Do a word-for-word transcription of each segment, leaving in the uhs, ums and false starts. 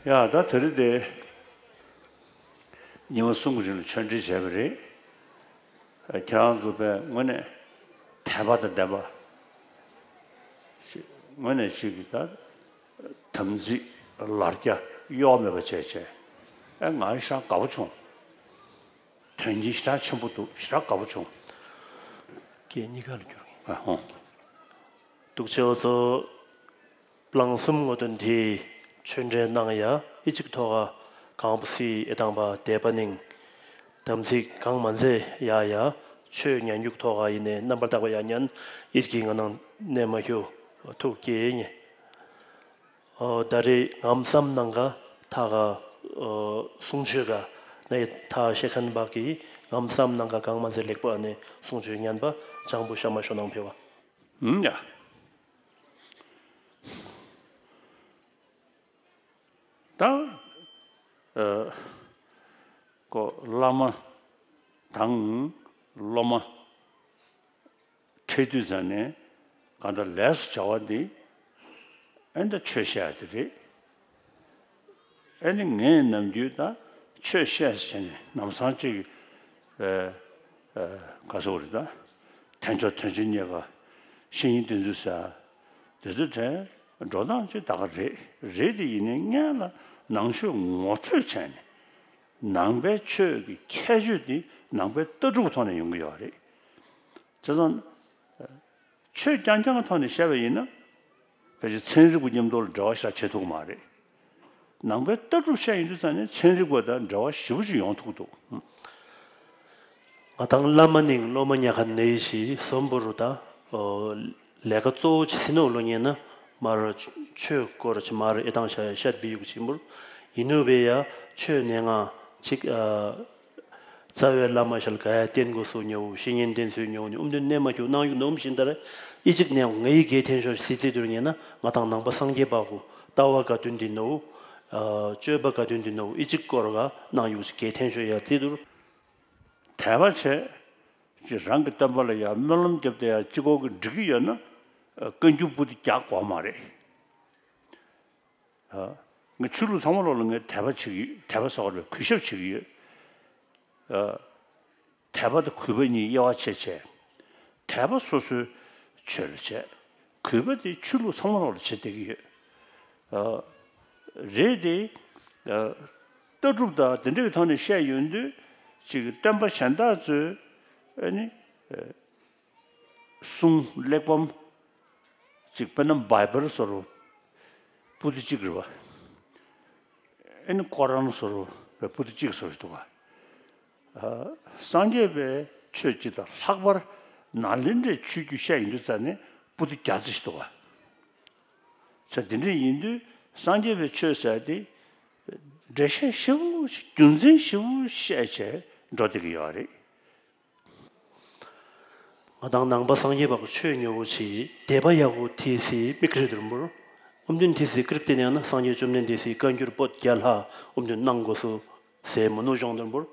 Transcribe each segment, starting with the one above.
ཡ་ད་དེ་རིང་དེ་ཉི་མ་གསུམ་གྱི་རིང་ལ་ཆོས་འབྲེལ་བྱས་པ་རེད། ཁྱེད་རང་ཚོ་དཔེ་དངོས་གནས་དད་པ་དང་ལྡན་པ་ཞིག་དངོས་གནས་ཞིག་གིས་ད་དམ་ཚིག་ལར་རྒྱ་གཡོ་མེད་པ་བྱས་བྱས་ཨེ་ང་ཞེ་དྲག་དགའ་པོ་བྱུང་། དོན་སྙིང་ཞེ་དྲག་ཆེན་པོ་འདུག་ཞེ་དྲག་དགའ་པོ་བྱུང་། སྐད་གཉིས་ཀ་ལ་བསྒྱུར་གྱི། ཨ་ཧོ། འདུག་ཆེ་བ་ཚོ། གླང་གསུམ་ངོ་སྟོན་དེ་ཆོས་འབྲེལ་གནང་ཡ་ཨི་གཅིག་ཐོག་ག་གང་པོ་སི་ཨེ་དང་པ་དད་པ་ནིང་། དམ་ཚིག་གང་མ་མཛད་ཡ་ཡ་ཆོས་ཉན་རྒྱུག་ཐོག་ག་ཡིན་ནས་རྣམ་པར་དག་པ་ཡ་ཉན་ཨི་གི་ང་ནང་གནས་མ་ཤོ་ཐུགས་ཀྱི་ཉེ། ཨོ་ད་རེས་ངམ་བསམ་ནང་ག་ཐ་ག་ཨོ་གསུང་ཆོས་ག་ནས་ཐ་ཤེ་ཁན་བག་གི་ངམ་བསམ་ནང་ག་གང་མ་མཛད་ལེགས་པ་ནས་གསུང་ཆོས་ཉན་པ་ལྗང་བུ་ཤ་མ་ཤོ་ནང་ཕེ་བ། ཨུམ་ཡ། ད་ཨ་ཀོ་བླ་མ་དང་སློབ་མ་འཕྲད་དུས་ཙ་ནས་གང་ལྟར་ལས་སུ་བྱ་བ་འདི་ཨེ་འདི་ཆོས་བཤད་ཡ་དེ་རེད། ཨེ་ནི་ངས་ནམ་རྒྱུན་ད་ཆོས་བཤད་ཟེར་བྱས་ནས་ནམ་སང་ཅིག་ཨེ་ཨེ་ག་སོ་རེད་ད། དལ་འབྱོར་དོན་ཆེན་རྙེད་དཀའ། བཤེས་གཉེན་བསྟེན་ཚུལ་ཟེར། དེ་ཚོ་དེ་འགྲོ་སྟངས་ཅིག་ད་ག་རེད་རེད་དེ་ཡིན་ནའི་སྔན་ལ་ནང་ཆོས་ངོ་སྤྲོད་བྱས་ནས་ནང་པའི་ཆོས་ཀྱི་ཁྱད་ཆོས་དེ་ནང་པའི་ལྟ་གྲུབ་ཐོག་ནས་ཡོང་གི་ཡོད་རེད། བྱས་ཙང་། ཆོས་རྐྱང་རྐྱང་གི་ཐོག་ནས་བཤད་པ་ཡིན་ན། ཕལ་ཆེར་ཚན་རིག་པ་མཉམ་དུ་ལ་འབྲེལ་བ་ཞེ་དྲག་བྱེད་ཐུབ་ཀྱི་མ་རེད། ནང་པའི་ལྟ་གྲུབ་བཤད་ཡོང་དུས་ཙང་ནས་ཚན་རིག་པ་དང་འབྲེལ་བ་ཞེ་པོ་ཅིག་ཡོང་ཐུབ་ཀྱི་འདུག་ང་དང་བླ་མ་ནིང་སློབ་མ་ཉག་ཁ་ནེ་ཤི་སོམ་བུ་རུ་ད། ལས་ཀ་གཙོ་བོ་ཅི་སི་ནོ་ལོ་ཉེ་ན་མར་ཆོས་སྐོར་ཅི་མར་ཨེ་དང་ཤ་ཤད་བི་ཡུག་ཅི་མུར། ཡིན་ནུ་བེ་ཡ་ཆོས་ནེ་ང་ཅིག་རྩ་བའི་བླ་མ་ཞལ་ག་ཡ་བསྟེན་དགོས་སུ་ཉོ་བོ་བཤེས་གཉེན་བསྟེན་སུ་ཉོ་བོ་ནི་ཨུམ་དུན་གནས་མ་ཁྱུག་གནང་ཡུག་ནོམ་བཞིན་ལྟར་ཨི་ཅིག་ནས་ངའི་དགེ་ཐན་ཤོ་སི་ཙི་དུར་ཉེ་ན་ང་དང་ནང་པ་སངས་རྒྱས་པ་གུ་ལྟ་བ་ག་དུན་དི་ནོ་སྤྱོད་པ་ག་དུན་དི་ནོ་ཨི་ཅིག་སྐོར་ག་གནང་ཡུག་ཅིག་དགེ་ཐན་ཤོ་ཡ་ཙི་དུར། དད་པ་བྱས། ཅིག་རང་གི་སྟོན་པ་ལ་ཡ་སྨོན་ལམ་བརྒྱབ་སྟེ་ཡ་ཅི་གོ་གི་འགྲིག་གི་ཡོད་ན་བཀའ་འགྱུར་པོ་དེ་རྒྱག་དགོས་མ་རེད། ངས་ཆོས་ལུགས་ཚང་མ་ལོག་ལ་ངས་དད་པ་བྱེད་ཀྱི་ཡོད། དད་པ་ཟེར་བ་རེད། གུས་ཞབས་བྱེད་ཀྱི་ཡོད། དད་པ་དང་གུས་པ་གཉིས་དབྱེ་བ་ཕྱེ་བྱས། དད་པ་སོ་སོའི་ཆོས་ལ་བྱས། གུས་པ་དེ་ཆོས་ལུགས་ཚང་མ་ལོག་ལ་བྱེད་བསྡད་ཀྱི་ཡོད། རེད་དེ། ལྟ་གྲུབ་དང་དེ་འདྲའི་ཐོག་ནས་བཤད་ཡོང་དུས་ཅིག་སྟོན་པ་གཞན་དག་ཚོས་ཨ་ནི། གསུང་གླེགས་བམ་གཅིག་དཔེར་ན་བྷའི་བལ་བཟོ་འདྲ་པོ་ཏི་གཅིག་རེད་བ། ཨེ་ནི་ཀོ་རཱན་བཟོ་འདྲ་པོ་ཏི་གཅིག་བཟོ་ཞིག་འདུག་བ། སངས་རྒྱས་པའི་ཆོས་སྤྱི་དང་ལྷག་པར་ནཱ་ལེནྡྲའི་ཆོས་བརྒྱུད་བཤད་ཡིན་དུས་ཙ་ནས་པོ་ཏི་བརྒྱ་ཙམ་ཞིག་འདུག་བ། ས་འདི་འདྲ་ཡིན་དུས་སངས་རྒྱས་པའི་ཆོས་ཟེར་ཏེ་འགྲེལ་བཤད་ཞིབ་པོ་ཞིག་རྒྱུ་མཚན་ཞིབ་པོ་བཤད་བྱས་འགྲོ་བསྡད་ཀྱི་ཡོད་རེད། ང་དང་ནང་པ་སངས་རྒྱས་པ་གི་ཆོས་ཉོ་བོ་ཆེ་དད་པ་ཡག་པོ་ཐེ་སི་མིག་རེ་དུར་འབུར། ཨུམ་དུན་ཐེ་སི་ཀྲིབ་ཏེ་ནས་ན་སངས་རྒྱས་བཅོམ་ལྡན་འདས་སི་བཀའ་འགྱུར་པོད་བརྒྱ་ལྷག་ཨུམ་དུན་གནང་དགོས་སུ་ཟེར་མོ་ནུ་གཞོང་དུར་འབུར།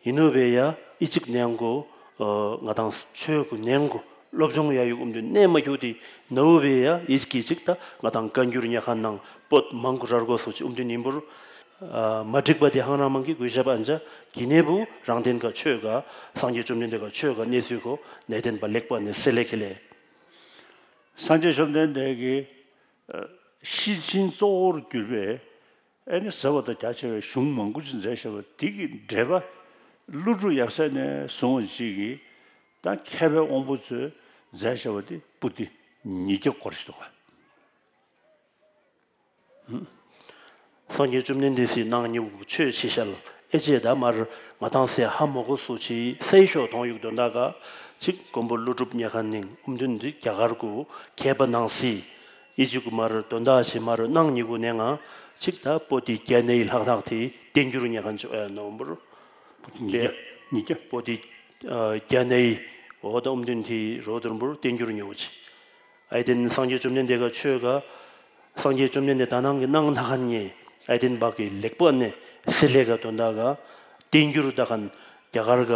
ཡིན་ནོ་བེ་ཡ་ཨི་ཅིག་ནན་གོ། ང་དང་ཆོས་གུ་ནན་གོ་སློབ་སྦྱོང་ཡ་ཡུག་ཨུམ་དུན་གནས་མ་ཁྱུ་དི་ནོ་བེ་ཡ་ཨི་ཅིག་གི་ཅིག་ད་ང་དང་བཀའ་འགྱུར་ཉ་ཁ་ནང་པོད་མང་གུ་རར་གོ་སུ་ཅི་ཨུམ་དུན་ཡིན་འབུར། མ་འགྲིག་པ་དེ་ཧང་རང་མང་གི་གུས་ཞབས་ཨན་ཅག་གི་གནས་བུ་རང་བསྟན་ག་ཆོས་ག་སངས་རྒྱས་བཅོམ་ལྡན་འདས་ག་ཆོས་ག་གནས་ཚུལ་གོ་གནས་བརྟན་པ་ལེགས་པ་ནས་སེ་ལེ་ཁེ་ལེ། སངས་རྒྱས་བཅོམ་ལྡན་འདས་ཀྱི་ཤེར་ཕྱིན་གཙོ་བོར་གྱུར་པའི་ཨེ་ནི་ཟབ་པ་དང་རྒྱ་ཆེ་བའི་གཞུང་མང་པོ་ཅིག་མཛད་བཞག་པ་དེ་གི་འགྲེལ་པ་ཀླུ་སྒྲུབ་ཡབ་སྲས་ནས་བཟུང་བ་ཅིག་གིས་ད་མཁས་པའི་དབང་པོ་ཚོས་མཛད་བཞག་པ་དེ་པོ་ཏི་ཉིས་བརྒྱ་སྐོར་ཞིག་འདུག་བ། སངས་རྒྱས་བཅོམ་ལྡན་འདས་སི་གནང་ཉེ་བོ་ཆོས་ཆེ་ཤལ་ཨེ་ཅེ་ད་མར་ང་དང་སེ་ཧ་མོ་གོ་སུ་ཆི་སེ་ཤོ་ཐོང་ཡུག་དོན་དག་ག་ཅིག་མགོན་པོ་ཀླུ་སྒྲུབ་ཉ་ཁ་ནིང་ཨུམ་དུན་འདི་རྒྱ་གར་གུ་མཁས་པ་ནང་སི་ཨི་ཅིག་གུ་མར་དོན་དག་ཆེ་མར་གནང་ཉེ་བོ་ནས་ང་ཅིག་ད་པོ་ཏི་རྒྱ་ནེ་ལྷག་ལྷག་དེ་བསྟན་འགྱུར་ཉ་ཁ་ཅོ་ཨ་ནོ་འབུར། པོ་ཏི་ཉིས་བརྒྱ་ཉིས་བརྒྱ། པོ་ཏི་རྒྱ་ནེ་འོ་ད་ཨུམ་དུན་དེ་རོ་དུར་འབུར་བསྟན་འགྱུར་ཉོ་ཆི། ཨའི་ཏེན་སངས་རྒྱས་བཅོམ་ལྡན་འདས་ག་ཆོས་ག་སངས་རྒྱས་བཅོམ་ལྡན་འདས་ད་ནང་གི་གནང་ན་ཁན་ཉེ་ཨའི་ཏེན་བག་གི་ལེགས་པོ་ནས་སི་ལེ་ག་དོན་དག་ག་བསྟན་འགྱུར་ད་ཁན་རྒྱ་གར་ག་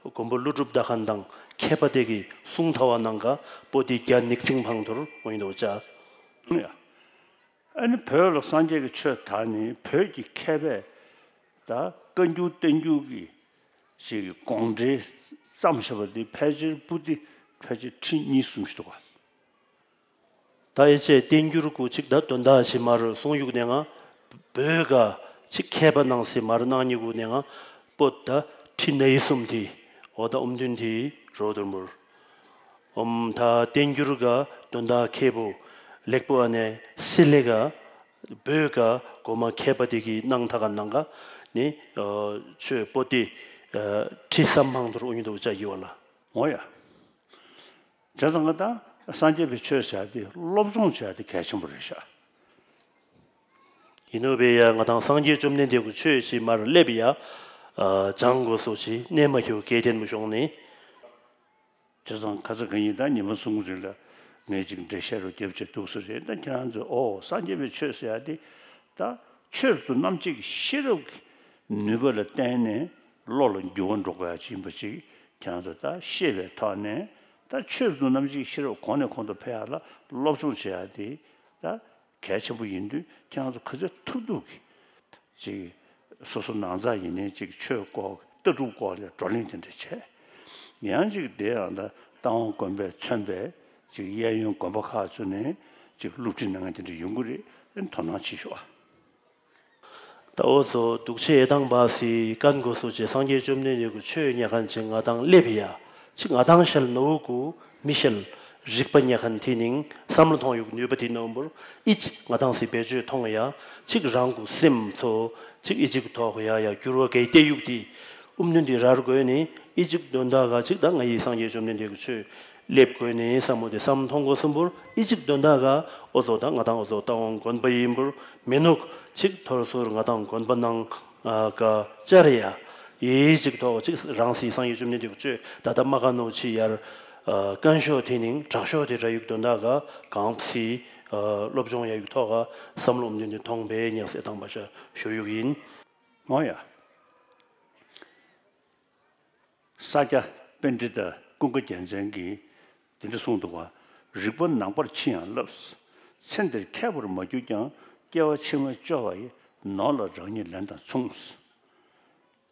མགོན་པོ་ཀླུ་སྒྲུབ་ད་ཁན་དང་མཁས་པ་དེ་གི་གསུང་ཐ་བ་ནང་ག་པོ་ཏི་རྒྱ་ནིག་ཚིང་ཕང་དུར་འོ་ཡིན་དོ་ཅ། ཡ། ཨ་ནི་བོད་ལ་སངས་རྒྱས་ཀྱི་ཆོས་དར་ནས་བོད་ཀྱི་མཁས་པས་ད་བཀའ་འགྱུར་བསྟན་འགྱུར་གྱི་ཅིག་དགོངས་འགྲེལ་བརྩམས་བཞག་པ་འདི་ཕལ་ཆེར་པོ་ཏི་ཕལ་ཆེར་ཁྲི་གཉིས་གསུམ་ཞིག་འདུག་ག། ད་ཨེ་ཅེ་བསྟན་འགྱུར་གུ་ཅིག་ད་དོན་དག་ཅིག་མར་གསུང་ཡུག་ནས་ང་བོད་ག་ཅིག་མཁས་པ་ནང་སྲིད་མར་གནང་ཉིད་གུ་ནས་ང་པོ་ད་ཁྲི་ནས་གསུམ་དེ་འོ་ད་ཨུམ་དུན་དེ་རོ་དུར་མུར། ཨོམ་ད་བསྟན་འགྱུར་ག་དོན་དག་མཁས་པོ་ལེགས་པོ་ཨ་ནེ་སི་ལེ་ག་བོད་ག་གོ་མ་མཁས་པ་དེ་གི་གནང་ཐ་ག་ནང་ག་ནི་ཆོས་པོ་ཏི་ཁྲི་སམ་མང་དུར་ཨུ་ཉི་དུ་ཅ་ཡི་བ་ལ། འོ་ཡ། བྱས་ཙང་ང་དང་སངས་རྒྱས་པའི་ཆོས་ཟེར་ཡ་དེ་སློབ་སྦྱོང་བྱེད་ཡ་དེ་གལ་ཆེན་པོ་རེད་ཤག། ཡིན་ནོ་བས་ཡ་ང་དང་སངས་རྒྱས་བཅོམ་ལྡན་འདས་ཀྱི་ཆོས་ཞིག་མར་སླེབས་ཡ། སྦྱང་དགོས་སོ་ཅི་གནས་མ་ཁྱོད་སྐལ་ལྡན་མི་ཤོང་ནི། བྱས་ཙང་ཁ་ས་ག་ཡིན་ད་ཉི་མ་གསུམ་རིང་ལ་ངས་ཅིག་འགྲེལ་བཤད་རུ་རྒྱབ་བྱས་འདུག་ས་རེད། ད་ཁྱེད་རང་ཚོས་ཨོ་སངས་རྒྱས་པའི་ཆོས་ཟེར་ཡ་དེ་ད་ཆོས་རབ་ཏུ་རྣམ་འབྱེད་ཀྱི་ཤེས་རབ་ཀྱི་ནུས་པ་ལ་བརྟེན་ནས་བློ་ལ་འགྱུར་བ་འགྲོ་དགོས་ཡ་ཅིག་ཡིན་པ་ཅིག་ཁྱེད་རང་ཚོས་ད་ཤེས་པའི་ཐོག་ནས་ད་ཆོས་རབ་ཏུ་རྣམ་འབྱེད་ཀྱི་ཤེས་རབ་གོང་ནས་གོང་དུ་འཕེལ་ཡ་ལ་སློབ་སྦྱོང་བྱེད་ཡ་དེ་ད་གལ་ཆེན་པོ་ཡིན་དུས་ཁྱེད་རང་ཚོ་ག་ཚོད་ཐུབ་ཐུབ་ཀྱིས་ཅིག་སོ་སོ་ནང་ཚགས་ཡིན་ནའི་ཅིག་ཆོས་སྐོར་ལྟ་གྲུབ་སྐོར་ལ་བགྲོ་གླེང་དེ་འདྲ་བྱས། ཡང་ཅིག་དེ་ཡང་ད་རྟ་དབང་དགོན་པས་མཚོན་པའི་ཅིག་གཡས་གཡོན་དགོན་པ་ཁག་ཚུད་ནས་ཅིག་སློབ་ཁྲིད་གནང་མཁན་དེ་འདྲ་ཡོང་གི་རེད། དོ་སྣང་བྱེད་ཤོག་ཨ། ད་འོ་ཚོ་འདུག་ཆེ་ཨེ་དང་བ་སི་ཀན་གོ་སོ་ཅེ་སངས་རྒྱས་བཅོམ་ལྡན་འདས་ཀྱི་ཆོས་ཉ་ཁན་ཅིག་ང་དང་སླེབས་ཡ་ཅིག་ང་དང་ཤལ་ནོ་གུ་མི་ཤལ་རིག་པ་ཉ་ཁན་དེ་ནིང་བསམ་བློ་ཐོང་ཡུག་ནུས་པ་དེ་ནོ་འབུར་ཨི་ཅིག་ང་དང་སི་བེད་སྤྱོད་ཐོང་ཡ་ཅིག་རང་གུ་སེམས་ཚོ་ཅིག་ཨི་ཅིག་ཐོག་ཡ་ཡ་འགྱུར་བ་གའི་ཏེ་ཡུག་དེ་ཨུམ་ནུན་དེ་རར་གོས་ནི་ཨི་ཅིག་དོན་དག་ག་ཅིག་ད་ང་ཡི་སངས་རྒྱས་བཅོམ་ལྡན་འདས་ཀྱི་ཆོས་སླེབས་དགོས་ནས་བསམ་བློ་དེ་བསམ་མཐོང་དགོས་གསུམ་པོར་ཨི་ཅིག་དོན་དག་ག་ཨོ་ཚོ་དང་ང་དང་ཨོ་ཚོ་རྟ་དབང་དགོན་པ་ཡིན་པོར་མི་ནུག་ཅིག་ཐོར་ཚུར་ང་དང་དགོན་པ་ནང་ག་ཅར་ཡ་ཡི་ཅིག་ཐོག་ཅིག་རང་སྲིད་སངས་རྒྱས་བཅོམ་ལྡན་འདས་ཀྱི་ཆོས་ད་ལྟ་མ་ག་ནོ་ཆི་ཡར་ཀན་ཤོ་དེ་ནིང་དྲག་ཤོ་དེ་ར་ཡུག་དོན་དག་ག་གང་སྲིད་སློབ་སྦྱོང་ཡ་ཡུག་ཐོག་ག་བསམ་བློ་འདི་འདི་མཐོང་པའི་ཉག་སེ་དང་པ་ཤ་ཞུ་ཡུག་ཡིན། ཨོ་ཡ། ས་སྐྱ་པཎྜི་ཏ་ཀུན་དགའ་རྒྱལ་མཚན་གྱིས་དེ་འདྲ་གསུངས་འདུག་ག། རིག་པ་ནང་པར་ཕྱིན་ཡང་བསླབ། ཚེ་འདིར་མཁས་པར་མ་གྱུར་ཀྱང་། སྐྱེ་བ་ཕྱི་མ་སྐྱོ་བ་ཡི། ནོར་ལ་རང་ཉིད་ལན་དང་མཚུངས།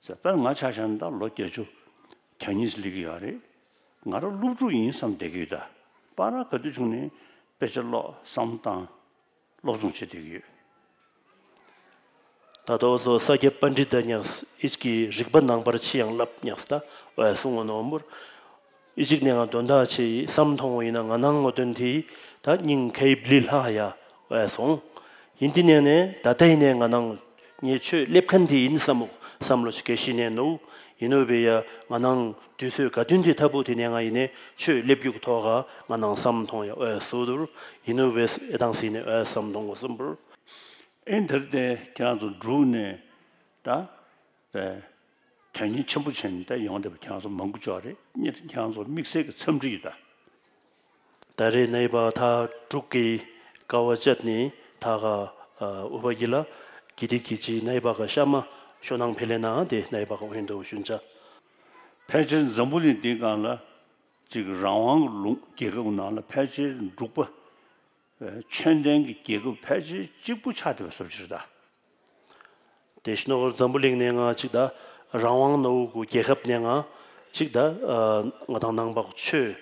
ཟེར་དཔེར་ང་ཆ་བཞག་ན་ད་ལོ་བརྒྱད་ཅུ་གྱ་གཉིས་སླེབས་ཀྱི་ཡོད་རེད། ང་རང་སློབ་ཕྲུག་ཡིན་བསམ་བསྡད་ཀྱི་ཡོད། ད་པ་ར་ག་དུས་བྱུང་ནས་དཔེ་ཆ་ཀློག་བསམ་བཏང་། སློབ་སྦྱོང་བྱེད་བསྡད་ཀྱི་ཡོད། ད་དོ་སོ་ས་སྐྱ་པཎྜི་ཏ་ཉག་ཨིས་ཀྱི་རིག་པ་ནང་པར་ཕྱི་ཡང་བསླབ་ཉག་ད་ཨོ་ཡ་གསུང་ངོ་ནོ་འབུར། ཨི་ཅིག་ནས་ང་དོན་དག་ཆེ་ཡི་བསམ་མཐོང་བ་ཡིན་ན་ང་ནང་ངོ་དོན་དེ་ད་སྙིང་ཁའི་བླི་ལྷག་ཡ་ཨོ་ཡ་སོང་། ཡིན་དེ་ནས་ནས་ད་ལྟ་ཡིན་ནས་ང་ནང་ངས་ཆོས་སླེབས་མཁན་དེ་ཡིན་བསམ་མོ་བསམ་བློ་ཞིག་ག་ཤི་ནས་ནོ། ཡིན་ནོ་བས་ཡ་ང་ནང་དུས་ཚོད་ག་དུས་དེ་ཐབས་པོ་དེ་ནས་ང་ཡིན་ནས་ཆོས་སླེབས་རྒྱུག་ཐོག་ག་ང་ནང་བསམ་མཐོང་ཡ་ཨོ་ཡ་སོ་དུར། ཡིན་ནོ་བས་ཨེ་དང་སི་ནས་ཨོ་ཡ་བསམ་མཐོང་གོ་བསམ་བུར། ཨེ་འདིར་དེ་ཁྱེད་རང་ཚོ་འབྲུག་ནས་ད་དོན་སྙིང་ཆེན་པོ་བྱས་ནས་ད་ཡོང་བསྡད་པ་ཁྱེད་རང་ཚོ་མང་པོ་ཅོག་རེད། ཁྱེད་རང་ཚོ་དམིགས་བསལ་གྱི་འཚམས་འདྲི་ཡོད་ད། ད་རེས་ནའི་པ་ཐ་དྲུག་གི་ཀ་བ་བཅད་ནས་ཐ་ག་ཨུ་བ་གི་ལ་གི་དི་གི་ཅི་ནའི་པ་ག་ཤ་མ་ཤོ་ནང་ཕེ་ལེ་ན་དེ་ནའི་པ་ག་འོན་དོ་ཤུན་ཅ། ཕལ་ཆེར་འཛམ་བུ་གླིང་འདིའི་སྒང་ལ་ཅིག་རང་དབང་གི་ལུང་རྒྱལ་ཁབ་ནང་ལ་ཕལ་ཆེར་འབྲུག་པ་ཆོས་ལྡན་གྱི་རྒྱལ་ཁབ་ཕལ་ཆེར་གཅིག་པུ་ཆགས་བསྡད་པ་བཟོ་ཅིག་རེད་ད། དེ་ཤི་ནོ་འཛམ་བུ་གླིང་ནས་ང་ཅིག་ད་རང་དབང་ནོ་གུ་རྒྱལ་ཁབ་ནས་ང་ཅིག་ད་ང་དང་ནང་པ་ཆོས་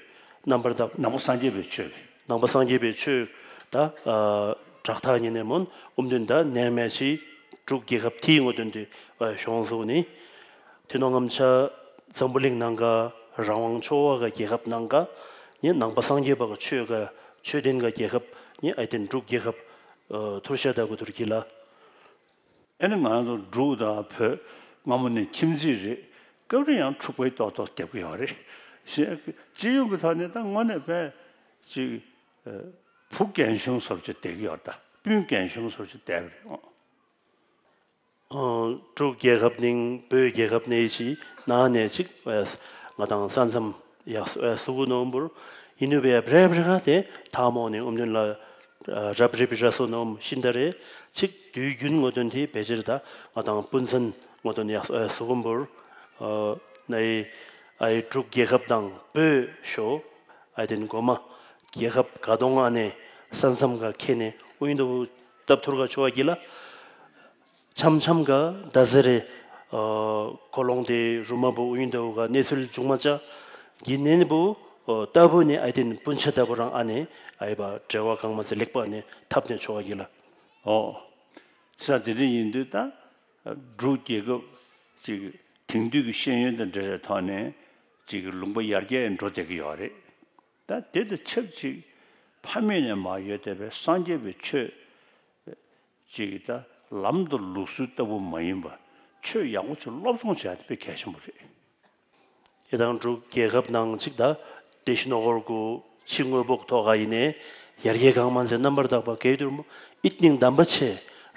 རྣམ་པར་དག་ནང་པ་སངས་རྒྱས་པའི་ཆོས་ཀྱི། ནང་པ་སངས་རྒྱས་པའི་ཆོས་ད་དྲག་ཐག་ཉིད་ནས་མོན་ཨུམ་དོན་ད་ནས་མེད་ཅི་འབྲུག་རྒྱལ་ཁབ་དེའི་ངོ་དོན་དུ་ཤོང་སོ་ནི། དེ་ནོ་ངམ་ཆ་འཛམ་བུ་གླིང་ནང་ག་རང་དབང་ཆོ་བ་ག་རྒྱལ་ཁབ་ནང་ག་ནི་ནང་པ་སངས་རྒྱས་པ་ག་ཆོས་ག་ཆོས་ལྡན་ག་རྒྱལ་ཁབ་ནི་ཨའི་ཏེན་འབྲུག་རྒྱལ་ཁབ་ཐུར་ཤ་ད་གུ་ཐུར་གི་ལ། ཨེ་ནི་ང་རང་ཚོ་འབྲུག་དང་བོད་སྔ་མོ་ནས་ཁྱིམ་མཚེས་རེད། སྐབས་རེ་ཡང་འཁྲུག་པའི་ཏོག་ཏོག་རྒྱབ་ཀྱི་ཡོད་རེད། ཞེས་སྤྱི་ཡོངས་ཀྱི་ཐོག་ནས་ད་དངོས་གནས་དཔེ་ཅིག་བུ་རྒན་གཞོན་བཟོ་ཅིག་བསྡད་ཀྱི་ཡོད་ད། སྤུན་རྒན་གཞོན་བཟོ་ཅིག་བསྡད་པ་རེད། འབྲུག་རྒྱལ་ཁབ་ནིང་བོད་རྒྱལ་ཁབ་ནས་ཅི་ནང་ནས་ཅིག་ང་དང་ས་མཚམས་ཡག་སུ་གུ་ནོ་འབུར་ཡིན་ནུ་བས་རབ་རེ་ག་དེ་ཐ་མོ་ནས་ཨུམ་དོན་ལ་རབ་རིབ་ར་སོ་ནོམ་ཤིན་ད་རེ་ཅིག་དུས་རྒྱུན་ངོ་དོན་དེ་བེ་ཅིར་ད་ང་དང་སྤུན་མཚན་ངོ་དོན་ཡག་སུ་གུ་འབུར་ནའི་ཨའི་འབྲུག་རྒྱལ་ཁབ་དང་བོད་ཤོ་ཨའི་ཏེན་གོ་མ་རྒྱལ་ཁབ་ག་དོང་ཨ་ནེ་ས་མཚམས་ག་ཁེ་ནེ་ཨུ་ཡིན་དུ་ སྟབས་ཐུར་ག་ཆོ་བ་གི་ལ། འཆམ་འཆམ་ག་ད་ཟེར་རེ། ཨ་ཁོ་ལོང་དེ་རུ་མ་བུ་ཨུ་ཡུན་དེ་བུ་ག་གནས་ཚུལ་བྱུང་མ་ཅ། གི་ནན་བུ་ཨ་ལྟ་བུ་ནི་ཨའི་ཏེན་སྤུན་ཆ་ལྟ་བུ་རང་ཨ་ནི་ཨའི་བ་འབྲེལ་བ་གང་མ་ཚེ་ལེགས་པ་ནི་ཐབས་ནས་ཆོ་བ་གི་ལ། ཨོ། ས་དེ་འདྲ་ཡིན་དུས་ད་འབྲུག་རྒྱལ་ཁབ་ཅིག་དེང་དུས་ཀྱི་ཤེས་ཡོན་དང་འབྲེལ་བའི་ཐོག་ནས་ཅིག་ལུང་པ་ཡར་རྒྱས་འགྲོ་བསྡད་ཀྱི་ཡོད་རེད། ད་དེ་དང་ཆབས་ཅིག་ཕ་མེས་ནས་མ་ཡོད་བསྡད་པའི་སངས་རྒྱས་པའི་ཆོས་ཅིག་ད་ལམ་དང་ལུགས་སྲོལ་ལྟ་བུ་མ་ཡིན་པ་ཆོས་ཡག་པོ་ཅིག་སློབ་སྦྱོང་བྱས་ཏེ་དཔེ་གལ་ཆེན་པོ་རེད། ཡེ་དང་འབྲུག་རྒྱལ་ཁབ་ནང་ཅིག་ད་དེ་ཤི་ནོ་གོར་གུ་ཕྱི་དངོས་པོ་ཐོག་ག་ཡིན་ནས་ཡར་རྒྱས་གང་མ་ཚེ་རྣམ་པར་དག་པ་གས་དུར་མོ་ཨིད་ནིང་གདམ་པ་ཆེ་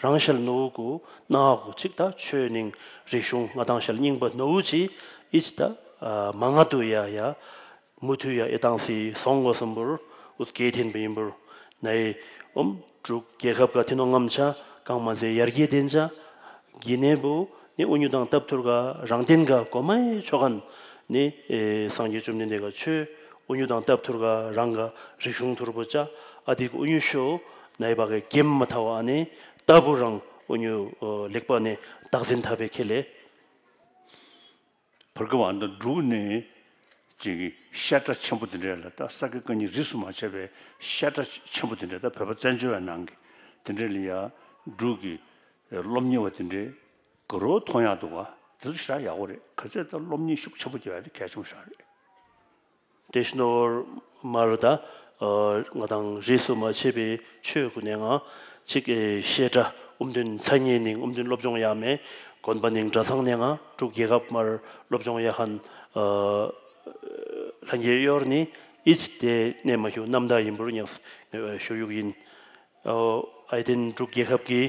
རང་ཤལ་ནོ་གུ་ནག་གུ་ཅིག་ད་ཆོས་ནིང་རིག་གཞུང་ང་དང་ཤལ་རྙིང་པ་ནོ་གུ་ཅི་ཨིད་ད་མ་ང་དུ་ཡ་ཡ། མུ་མཐུད་ཡ་ཨེ་ཏང་སི་སོང་ངོ་སམ་བུར་ཨུ་ཚུགས་ཐེན་པ་ཡིན་པུར་ནའི་ཨོམ་འབྲུག་རྒྱལ་ཁབ་ག་ཐི་ནོ་ངམ་ཆ་གང་མ་ཟེ་ཡར་རྒྱས་ལྡན་ཆ་གི་ནས་བུ་ནི་ཨུ་ཉུ་དང་སྟབས་ཐུར་ག་རང་བརྟེན་ག་གོ་མའི་ཆོ་གན་ནི་ཨེ་སངས་རྒྱས་བཅོམ་ལྡན་འདས་ག་ཆོས་ཨུ་ཉུ་དང་སྟབས་ཐུར་ག་རང་ག་རིག་གཞུང་ཐུར་བུ་ཆ་ཨ་ཏི་ཨུ་ཉུ་ཤོ་ནའི་བ་ག་གེམ་མ་ཐ་བ་ནི་ལྟ་བུ་རང་ཨུ་ཉུ་ལེགས་པ་ནི་བདག་འཛིན་ཐབས་པའི་ཁེ་ལས། བར་སྐབས་ཨ་མདོ་འབྲུག་ནས་ཅིག་བཤད་གྲྭ་ཆེན་པོ་དེ་འདྲ་ལ་ད་ས་དགེ་བཀའ་རྙིང་རིས་སུ་མ་ཆད་པའི་བཤད་གྲྭ་ཆེན་པོ་དེ་འདྲ་ད་བོད་པ་བཙན་བྱོལ་བའི་ནང་གི་དེ་འདྲ་ལ་ཡ་འབྲུག་གི་སློབ་གཉེར་བ་དེ་འདྲ་ག་རོ་མཐོང་ཡག་འདུག་ག་དེ་ཚོ་ཞེ་དྲག་ཡག་པོ་རེད། ག་ཚད་ད་སློབ་གཉེར་ཤུགས་ཆེན་པོ་རྒྱག་ཡ་དེ་གལ་ཆེན་པོ་ཞེ་དྲག་རེད། དེ་ཤི་ནོར་མར་ད་ང་དང་རིས་སུ་མ་ཆད་པའི་ཆོས་གུ་ནས་ང་ཅིག་བཤད་གྲྭ་ཨུམ་དོན་ཚ་ཉེ་ནིང་ཨུམ་དོན་སློབ་སྦྱོང་ཡག་མེ་དགོན་པ་ནིང་གྲྭ་ཚང་ནས་ང་འབྲུག་རྒྱལ་ཁབ་མར་སློབ་སྦྱོང་ཡག་ཁན་ལྷན་རྒྱས་གཡོར་ནི་ཨིས་དེ་ནས་མ་ཞུ་རྣམ་དག་ཡིན་པུར་ཉག་ཞུ་ཡུག་ཡིན། ཨའི་ཏེན་འབྲུག་རྒྱལ་ཁབ་ཀྱི་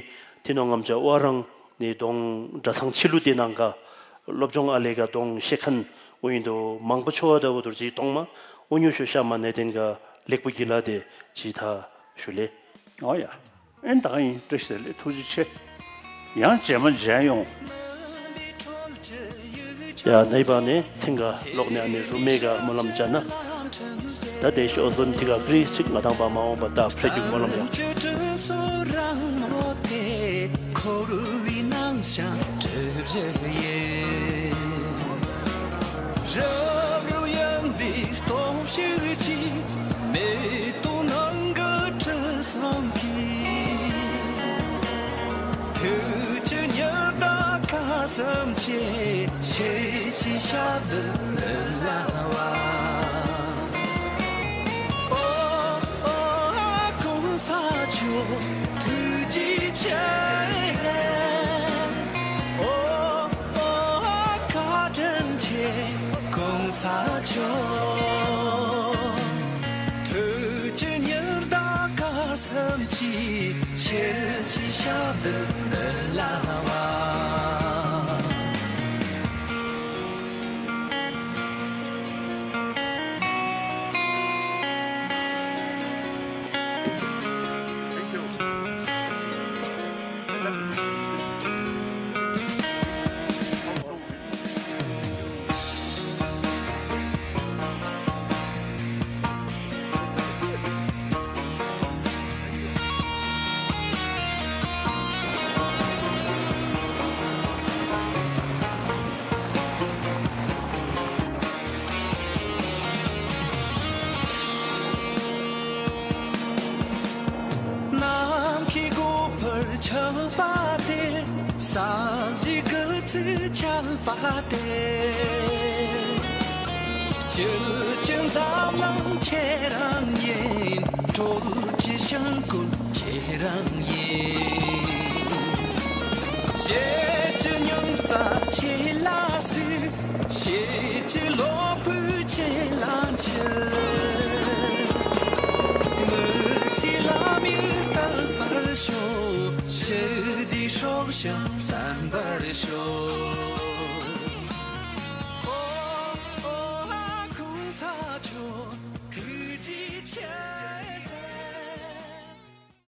ཐི་ནོ་ངམ་ཆ་ཝ་རང་ནི་གདོང་གྲྭ་ཚང་ཕྱི་ལུ་དེ་ནང་ག་སློབ་སྦྱོང་ཨ་ལས་ག་གདོང་ཤེ་ཁན་ཨུ་ཡིན་དུ་མང་པོ་ཆོ་བ་ད་བུ་དུར་ཅིག་གཏོང་མ་ཨུ་ཉུ་ཤོ་ཤ་མ་ནེ་ཏེན་ག་ལེགས་པོ་གི་ལ་དེ་ཅི་ཐ་ཞུ་ལེ། ཨོ་ཡ། ཨེན་ད་ག་ཡིན་བཀྲ་ཤིས་བདེ་ལེགས་ཐུགས་རྗེ་ཆེ། ཡང་རྗེས་མ་མཇལ་ཡོང་། ཡ་ནའི་བ་ནས་ཚིང་ག་ལོག་ནས་ཨ་ནི་རུ་མེ་ག་སྨོན་ལམ་བྱ་ན། ད་དེ་ཤོག་ཟོན་ཅི་ག་ཀྲི་ཅིག་ང་དང་པ་མ་འོངས་པ་ད་ཕྲད་རྒྱུག་སྨོན་ལམ་ཡག་ཅིག་ཐུགས་རྗེ་ཉེར་བདག་ག་སམ་ཆེ་ཁྱེད་ཀྱི་ཞབས་འདི་ལ་བ། ཨོ་ཨོ་གོང་ས་མཆོག་ཐུགས་རྗེ་ཆེ། ཨོ་ཨོ་བཀའ་དྲིན་ཆེ་གོང་ས་མཆོག། ཐུགས་རྗེ་ཉེར་བདག་ག་སམ་ཅི་ཁྱེད་ཀྱི་ཞབས་འདི་ལ་བ། ནམ་མཁའི་སྒོ་འཕར་ཆགས་པ་དེར། ས་གཞི་སྐུ་ཚེ་ཆད་པ་དེར། སྤྱི་ཀྱི་འཛམ་གླིང་ཁྱེད་རང་ཡིན། གྲོལ་གྱི་ཞིང་བཀོད་ཁྱེད་རང་ཡིན། གཞེས་ཀྱི་སྙིང་རྩ་ཁྱེད་ལ་གཟིགས། ཤེས་ཀྱི་བློ་ཕུགས་ཁྱེད་ལ་འཆི། མི་ཚེའི་ལམ་ཡིག་བརྟག་པར་ཤོག་ཞི་བདེའི་སྲོག་ཤིང་བརྟན་པར་ཤོག